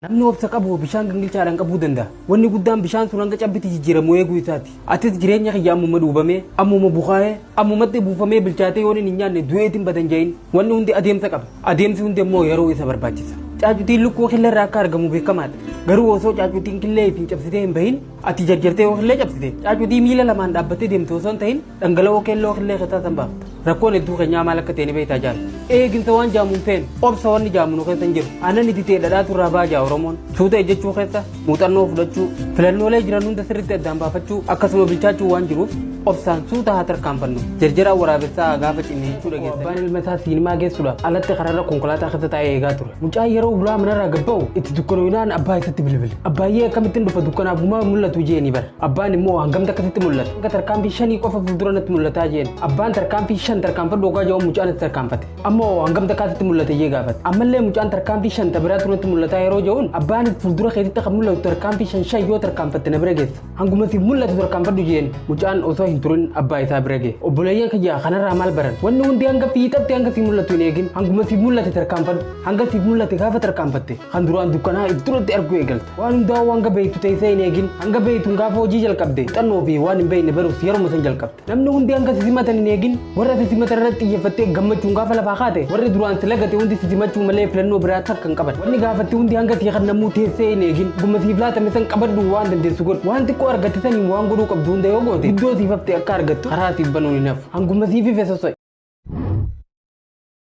Namni obsa qabu bishaan gingilchaadhaan qabuu danda'a. Wanni guddaan bishaan sun hanga cabbitti jijjiiramu eeguu isaati. Atis jireenya kiyya ammuma dhuubamee, ammuma bukaa'ee, ammumatti buufamee bilchaatee yoon hin nyaanne du'eetiin badan jahin. Wanni hundi adeemsa qaba. Adeemsi hundi immoo yeroo isa barbaachisa. Caacutiin lukkuu killee irraa akka argamu beekamaadha. Garuu osoo caacutiin killee ittiin cabsitee hin bahin, ati jarjartee yoo killee cabsite, caacutii miila lamaan dhaabbattee deemtu osoo hin ta'in dhangala'oo keelloo killee keessaa san baafta. Rakkoon hedduu keenyaa maal akka ta'e ni beektaa jaal. Eeginsa waan jaamu hin feenu. Obsa wanni jaamu nu keessa hin jiru. Aannan itti ta'e dhadhaatu irraa ba'a jaa Oromoon. Suuta ejjechuu keessa muuxannoo fudhachuu, filannoolee jiran hunda sirriitti addaan baafachuu, akkasuma bilchaachuu waan jiruuf obsaan suuta haa tarkaanfannu. Jarjaraan waraabessaa gaafa cinne jechuu dhageessanii. Abbaan ilma isaa siinimaa geessuudhaaf alatti karaarra konkolaataa keessa taa'ee eegaa ture. Mucaan yeroo ulaa manarraa gad ba'u itti dukkanooynaan abbaa isatti bilbile. Abbaayyee akkamittiin dhufa dukkanaaf gumaa hin mul'atu jeeni bar. Abbaan immoo hangam takka sitti mul'ata? Hanga tarkaanfii shanii qofa fuuldura natti mul'ataa jeen. Abbaan tarkaanfii shan tarkaanfadhu hoggaa jedhu mucaan itti tarkaanfate. Amma hoo hangam takkaa sitti mul'ata jee gaafate. Ammallee mucaan tarkaanfii shan ta biraatu natti mul'ataa yeroo jedhuun abbaanis fuuldura keetitti kan mul'atu tarkaanfii shan shan yoo tarkaanfatte na bira geessa. Hanguma siif mul'atu tarkaanfadhu jeen. Mucaan osoo hin turin abbaa isaa bira gahe. Obboleeyyan kiyya kanarraa maal baran? Wanni hundi hanga fiixatti hanga sii mul'atu hin eegin. Hanguma siif mul'ate tarkaanfadhu. Hanga siif mul'ate gaafa tarkaanfatte kan duraan dukkanaa if duratti arguu eegalta. Waan hundaa'uu hanga beektu teessee hin eegin. Hanga beektuun gaafa hojii jalqabde muuxannoo fi waan hin beekne baruus yeruma san jalqabda. Namni hundi hanga si simatan hin eegin. Warra si simatan irratti xiyyeeffattee gammachuun gaafa lafaa kaate warri duraan si lagate hundi si simachuu malee filannoo biraa takka hin qaban. Wanni gaafatte hundi hanga sii kannamuu teessee hin eegin. Hanguma siif laatame san qabadhuu waan dandeessu godhi. Waan xiqqoo argatte saniin waan godhuu qabdu hunda yoo goote guddoo siif hafte akka argattu karaa siif banuun hin hafu. Hanguma siif ife sosso'i.